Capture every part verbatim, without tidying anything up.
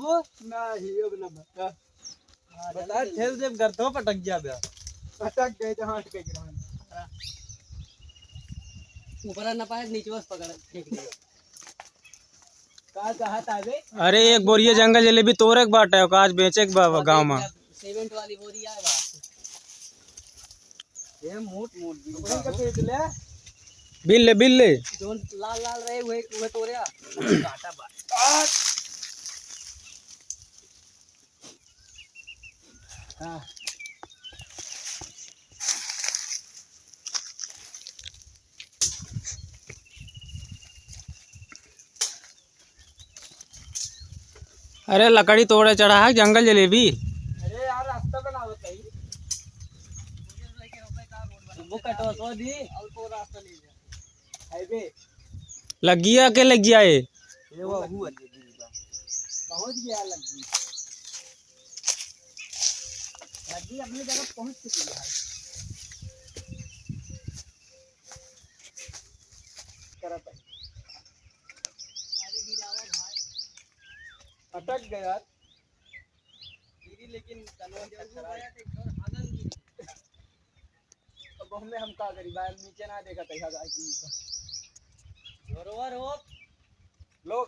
नहीं, अब ना बता। बता, ठेल देब, गर्दो पटक गया बे। पटक गए तो हट के गिरा। ऊपर ना पाए, नीचे बस पकड़, फेंक दे। का चाहत आवे? अरे, एक बोरिया जंगल जलेबी तोरे के बाटे, ओका आज बेचे के बा गाँव में। सीमेंट वाली बोरी आए बा। ये मोट मोट बीन ओकरे का। बेच ले। बीन ले, बीन ले। जोन लाल लाल रहे, वही, वही तोरे आ। काटा बा। हाँ। अरे, लकड़ी तोड़े चढ़ा है जंगल जलेबी। अरे यार, रास्ता बनावत है। वो कटवा तो दी। और को रास्ता ले जा। हाईवे। लग्गिया के लग्गिया है। ये वो हुआ। पहुंच गया लग्गी। लग्गी अपनी जगह पहुंच चुकी है। करत है। अरे गिरावा भाई। अटक गया। गिरी लेकिन तनवा खराब है। अब हमें हम का करी भाई, हम नीचे ना देखा तैयार आए कि ऊपर। जोरवर हो। लोग।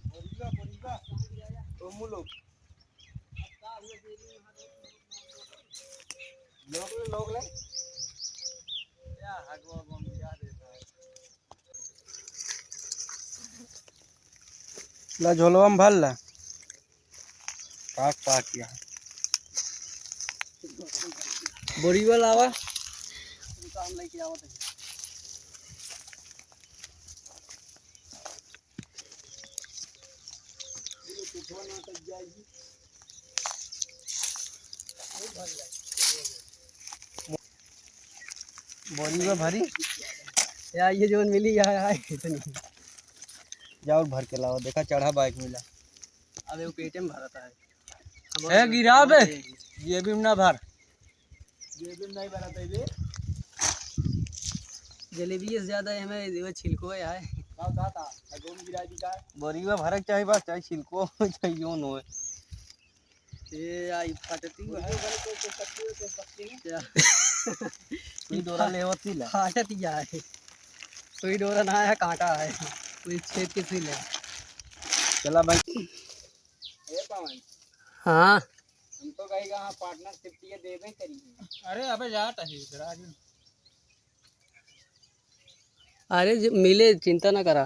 बोरिया, बोरिया। ओमू लोग। लोग ले, लोग ले। क्या हगवा बम क्या देता है? ला झोलवा में भर ला। पाक, पाक किया। बोरी वाला आवा। बोरी में भरी। या, ये जोन मिली, या, या, इतनी। जाओ, भर के लाओ, देखा, चढ़ा बाइक मिला। अबे, वो पेटे में भरता है। ए, गिरा बे। ये भी ना भर। ये भी नहीं भरता है बे। जलेबी से ज्यादा हमें वो छिलको है, है। का, का, का? अगो में गिरा दी का? बोरी में भरक चाहे बस, चाहे छिलको हो, चाहे योन हो। ये आई फाटती हुआ है। बोरी में भरक तो, तो पत्ती हो, तो पत्ती नहीं। क्या? सुई डोरा ले होती ला। फाटती है। सुई डोरा ना है, कांटा है। कोई छेद के सुई ले। चला भाई। ए पवन। हाँ। हम तो कही कहाँ पार्टनरशिप ये देबे करी। अरे अबे जा तही इधर आ जी। अरे ज-, मिले, चिंता ना करा।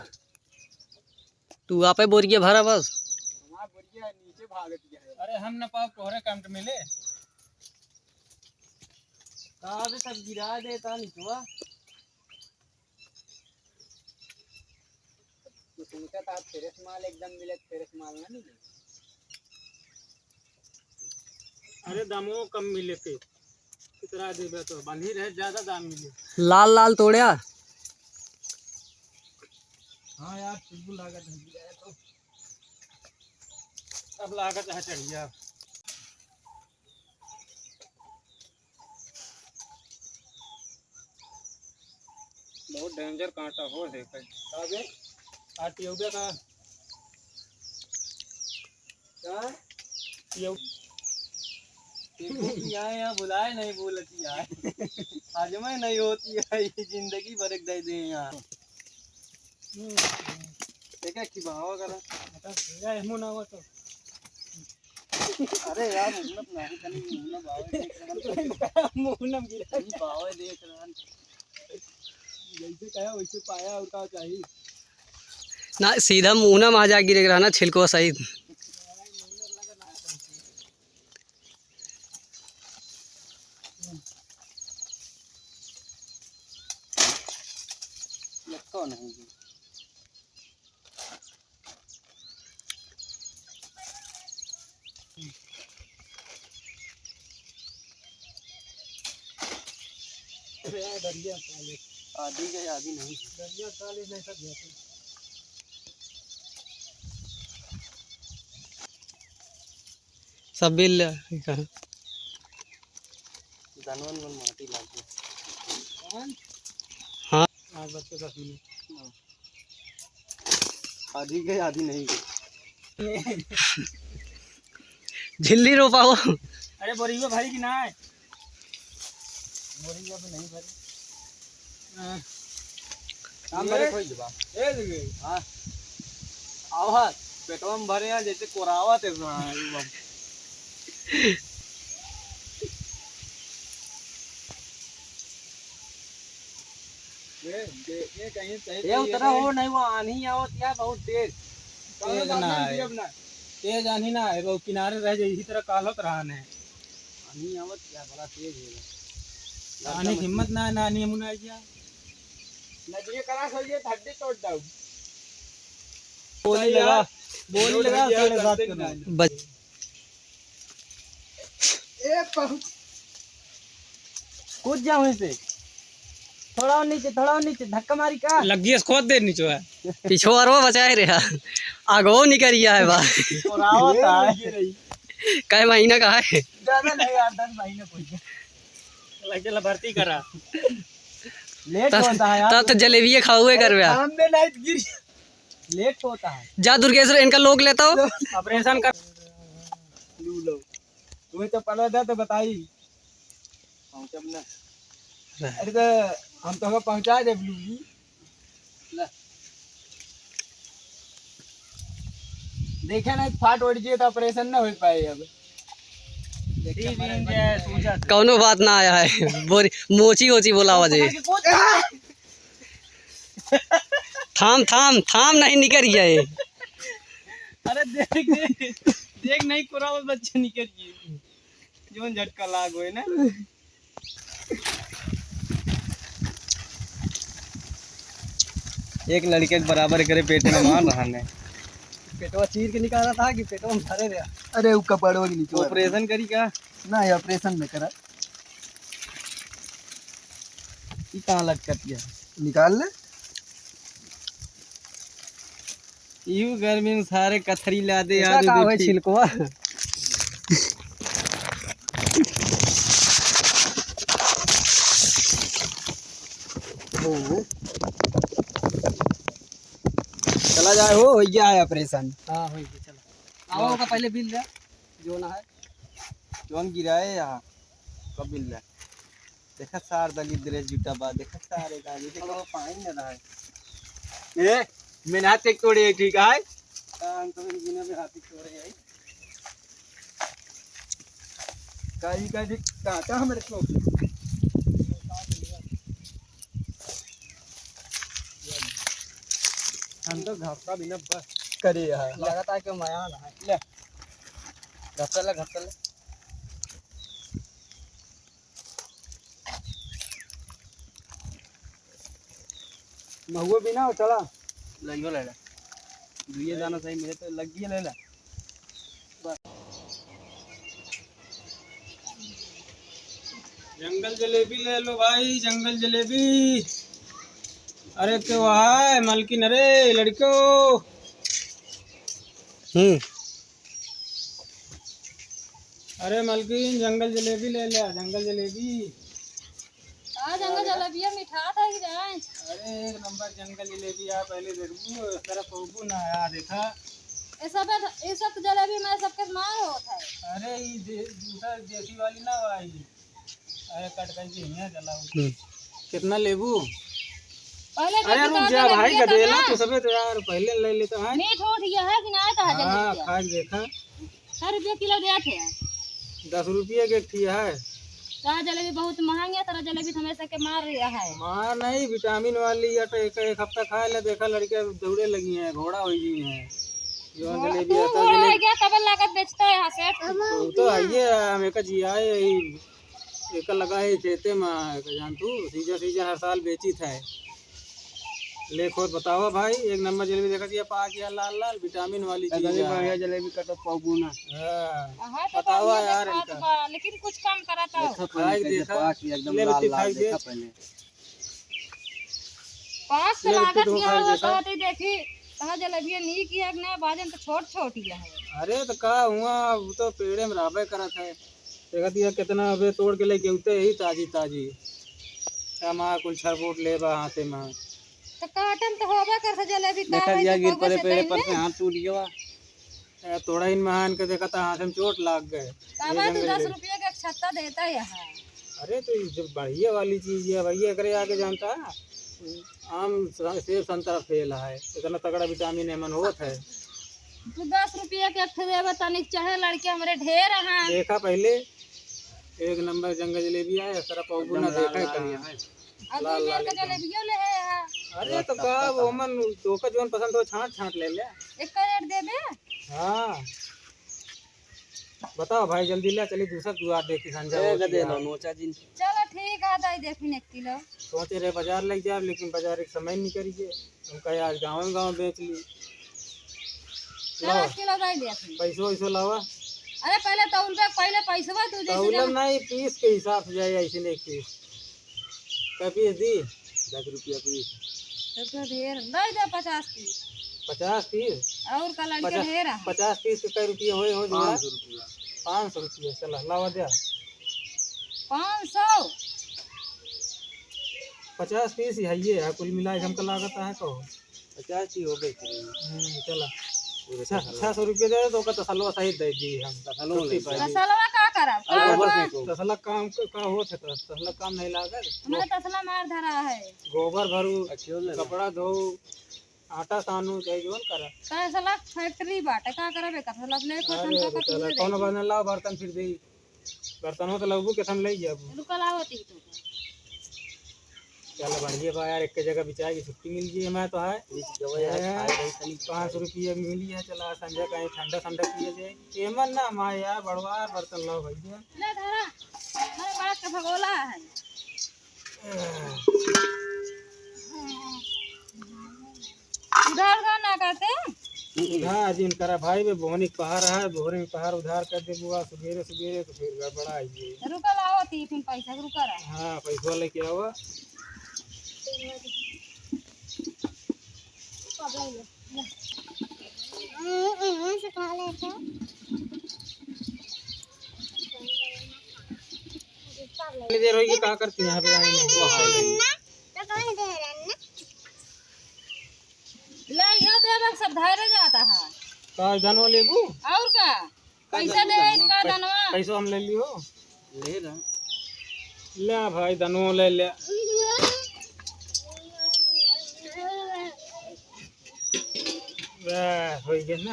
तू आपे बोरिया भरा बस। हमार बोरिया नीचे भागत गया है। अरे हम ना पाओ तोहरे काम के मिले। कहाँ से सब गिरा देता निचुआ। तू सोचा था फ्रेश माल एकदम मिले, फ्रेश माल ना मिले। अरे दामो कम मिले थे, कितना देबे तो बन्ही रहे, ज्यादा दाम मिले। लाल लाल तोड़्या। हाँ यार, बिल्कुल लागत है, गिराया तो अब लागत है चढ़िया। बहुत डेंजर कांटा हो है कहीं। अबे, आ ट्यूबे का? का? ट्यूब। देखो कि यहाँ, यहाँ बुलाए नहीं बोलती यार। हजमे नहीं होती है, ये जिंदगी भर एक दे दे यहाँ। देखा कि भावा करा। बता, भैया, एमो ना हुआ तो। अरे यार, मुन्नम नहीं, तनी मुन्नम बावे देख रहन। मुन्नम गिरा। नहीं, बावे देख रहन। जैसे कहा वैसे पाया, और का चाहिए? ना, सीधा मुन्नम आ जा गिरे रहा ना, छिलको सहित। लटका नहीं। अरे यार, दरिया काले। आधी गए, आधी नहीं। दरिया काले नहीं, सब जाते। सब बिल ले, कहाँ? धनवन मन माटी लाग गया। कौन? हाँ। आज बच्चे दस मिनट। हाँ। आधी गए, आधी नहीं गए। झिल्ली रोपा हो। अरे बोरिया भरी कि ना है? बोरिया तो नहीं भरी। हाँ। काम भरे ए? खोई देबा। ए देबे। हाँ। आवा, पेटवा में भरे हैं जैसे कोरावा ते सुना है, एकदम। ए, दे, ये कहीं सही ए, सही उतरा है। हो, नहीं, वो आन्ही आवत या बहुत तेज। कौनो तेज बात ना नहीं, है। गिरब ना। तेज आन्ही ना है, वो किनारे रह जाए, इसी तरह काल होत रहा ने। आन्ही आवत या बड़ा तेज है। आन्ही हिम्मत ना है, ना आन्ही मुना है क्या? नदिये करा खोलिए, हड्डी तोड़ दऊ। बोली लगा, बोली लगा, साढ़े सात करो। बच- ए, पहुंच। कूद जाओ वहीं से। थोड़ा और नीचे, थोड़ा और नीचे, धक्का मारी का? लग्गी से खोद दे नीचे है। पिछोरवा बचाए रहा। आगो निकरिया है बा। और आवत है। कै महीना का है? ज्यादा नहीं यार, दस महीना कोई। लगे ला भर्ती करा। लेट तब, होता है यार। तब तो जलेबिये खाउए करबे। काम में लाइट गिर। लेट होता है। जा दुर्गेश, इनका लोग लेता हो। ऑपरेशन कर। लू लो। तुम्हें चप्पल दे तो बताई। पहुँचब ना। अरे तो हम तो पहुँचा दे ब्लू जी। ले। देखे ना, फाट उठ जाए तो ऑपरेशन ना हो पाए अब। देखे, ठीक है, सूझा। कौनो बात ना आया है। बोरी, मोची ओची बोलावा जे। थाम, थाम, थाम, नहीं निकल गया ये। अरे देख, देख, देख, नहीं कोरावल बच्चे निकल गए। जोन झटका लाग होए ना। एक लड़के के बराबर करे पेट में मार रहा ने। पेटवा चीर के निकाला था कि पेटवा में भरे रहा। अरे, उ कपड़वा के नीचे वाला। ऑपरेशन करी का? ना, ये ऑपरेशन न करा। ई कहाँ लटकत गया? निकाल ले। यू गर्मी में सारे कथरी ला दे, एका आज का होए देखी। छिलकवा? चला जाए हो, हो गया है ऑपरेशन। हाँ, हो गया, चला। आओ, ओका पहले बिल दे, जो ना है। जौन गिराए यहाँ, कब बिल दे? देखा सार दलित ड्रेस जूता बा, देखा सारे गाड़ी, देखा वो पानी न रहा है। ए, मेहनत एक तोड़े, ठीक है? काम तो बिना मेहनत एक तोड़े है। काई का जी काटा हमरे को। हम तो घपला बिना बस करे यार। लगाता है कि मया ना है। ले। घपला, घपला। महुआ बिना हो, चला। लइहो ले ले। दुइये दाना सही मिले तो लग्गिए ले ले। जंगल जलेबी ले लो भाई, जंगल जलेबी। अरे क्यों है मलकिन, अरे लड़कियों। हम्म। अरे मलकिन, जंगल जलेबी ले ले, जंगल जलेबी। हाँ, जंगल जलेबिया मीठा था कि जाए? अरे एक नंबर जंगल जलेबी आ, पहले देखबू, तेरा पौबू ना आ, देखा। ये सब, ये सब जलेबी में सबके मार होत है। अरे ई दे-, दूसरा देसी वाली ना भाई। अरे कट कर जी, हियाँ चलाओ। हम्म। कितना लेबू? पहले अरे रुक जा भाई, गदेला, तू सबे तो यार पहले ले लेता है। मीठ उठ गया है कि ना, कहा हाँ, जलेबिया? खा के देखा। कै रुपया किलो देत है? दस रुपया के एक ठिया है। का जलेबी बहुत महंग है, तेरा जलेबी तो हमेशा के मार रहा है। मार नहीं, विटामिन वाली, या तो एक, एक हफ्ता खा ले, देखा लड़के दौड़े लगी हैं, घोड़ा हो गई हैं। जो घोड़ा, जलेबी तू आता घोड़ा जलेबी। हो गया, तब लागत बेचता है यहाँ से। वो तो है ये, हम एक जिया है, यही एक लगा है खेते में, एक जान तू, सीजन, सीजन हर साल बेची था। ले खोद बतावा भाई, एक नंबर जलेबी देखा थी, पाक या लाल लाल विटामिन वाली चीज है। बढ़िया जलेबी कटो पाबू ना। हाँ। हाँ, तो बतावा बढ़िया यार देखात इनका। बा, लेकिन कुछ कम करा तो। देखा पहले खाई कैसे देखा। पाक एकदम ले लाल बेटी लाल खाई देखा दे। पहले। पाक तो ले बेटी लागत तुम ही खाई होगा, देखा। कहते देखी, कहाँ जलेबिया नीक ही है कि ना, बाजन तो छोट छोट ही है। अरे तो का हुआ, वो तो पेड़े में रहबे करत है। देखत हिया केतना अबे तोड़ के लेके उते ही ताजी ताजी। हमार कुल छरबोट लेबा हाथे में। तो काटन तो होबे करत जलेबी का देखत है हिया जो गिर पड़े पेड़े पर से हाथ टूट गया। ए, थोड़ा इन महान के देखा था, हाथ में चोट लाग गए। तब ये तू जंगल दस में। रुपये के एक छत्ता देता है यहाँ। अरे, तो ये जो बढ़िया वाली चीज है भैया, एकरे आगे जानता है, आम, सेब, संतरा फेल है, इतना तगड़ा विटामिन एमन होत है। तू दस रुपये के एक ठे देबे, तनिक चाहे लड़के हमरे ढेर हैं। देखा पहले, एक नंबर जंगल जलेबी आए, इस तरह पाव ना देखा है कहीं। अब लाल दो लाल मेर के एकदम। जलेबियो ले है यहाँ। अरे तो का, वो मन तोका जौन पसंद हो, छांट छांट ले ले। एक का रेट देबे? हाँ। बताओ भाई, जल्दी ले चली, दूसरा दुआर देखी संझा ए, होती गदे है। लो, नोचा जिन। चलो ठीक है, दाई देखी एक किलो। सोचे रहे बाजार लग जाए, लेकिन बाजार एक समय निकल गए। हम कहे आज गाँव गाँव बेच ली। चलो, लावा। एक किलो दाई देखी। पैसो वैसो लावा। अरे पहले तौल बे, पहले पैसवा तू जैसे तौलम जब नहीं, पीस के हिसाब से जाए, ऐसे नहीं पीस। कै पीस दी? दस रुपया पीस। तो, तो ढेर, दे दे पचास पीस। पचास पीस? और का लड़के पचास, ढेर है। पचास पीस के कै रुपया होए हो जोड़ा? पाँच सौ रुपया। पाँच सौ रुपया, चला, लावा दे। पाँच सौ? पचास पीस ही है ये, है, कुल मिला के हमका लागत है तो। पचास ही हो गई। हम्म, चला। पूरे छह, तसलवा। छह सौ रुपया दे दो, ओकर तसलवा सहित दे दी हम। तसलवा छुट्टी ले पाई। तसलवा का करब? अरे, का बस करब? नहीं को। तसला काम का, का होत है तो? तसला काम नहीं लागल। हमारा तसला मार धरा है। गोबर भरू, अच्छी हो ले। कपड़ा धो, आटा सानू, चाहे जौन करा। तसला फैक्ट्री बाटे, का करबे? तसला अपने को अरे, हम तो बेचारा, कुछ कौनो नहीं। बात ना, लाओ बर्तन फिर दे। बर्तनों तो लगबू के हम ले जाबू। रुका, लावत ही तो। चल बढ़िया बा यार, एक जगह बिचाए की छुट्टी मिल गई हमें तो है। ठीक है भाई, आज हैं? खाए भाई तनी पाँच सौ रुपया मिली है, चला संझा कहीं ठंडा ठंडा पिए जाए। एमन ना हमारे यार, बड़वा बर्तन लाओ भैया। ले धरा, हमारे बड़ा का भगोला है। उधार उधार ना करते। उधार जिन करा भाई, बे बोहनी के पहाड़ है, बोहनी के पहाड़ उधार कर दे बुआ, सुबेरे सुबेरे तो फिर गड़बड़ा आइए। रुका लाओ ती फिर पैसा रुका रहा। हाँ, पैसा लेके आवा। इतनी देर होई कि का करती हैं यहाँ पे आई नहीं। ले, यो देबे, सब धरे जाता है। का धनवा लेबू? और का? पैसा दे, का धनवा? पैसा हम ले लियो। ले रहा। ले भाई, धनवा ले ले। वाह, हो गया ना?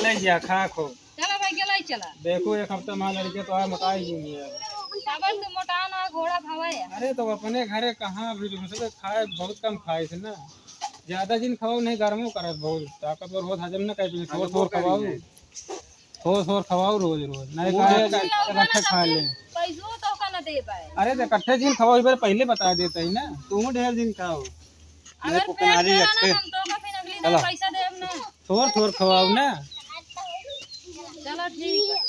ले जा, खा खो। चला भाई, गेलाई चला। देखो, एक हफ्ता में लड़के तो आए, मोटाई नहीं है। साबर तो मोटा ना, घोड़ा भावा है। अरे, तो अपने घरे कहाँ भी घुसबे, खाए बहुत कम खाए थे ना। ज्यादा जिन खाओ, नहीं गर्मो करत बहुत, ताकतवर होत, हजम न कर पाए, थोड़ हजमो थोड़ करी खवाओ। है। थोड़ थोड़ खवाओ रोज रोज, नहीं वो खाए ढेर तो जिन खाओ, इकट्ठे खा ले। पैसो तो का न दे पाए। अरे, तो इकट्ठे जिन खाओ, एक बार पहले बता देता ही ना। तू ढेर जिन खाओ। अगर नहीं, पेट भरा ना, हम तो का फिर अगली बार चलो। पैसा देब ना। थोड़ थोड़ खवाओ ना। चलो ठीक है।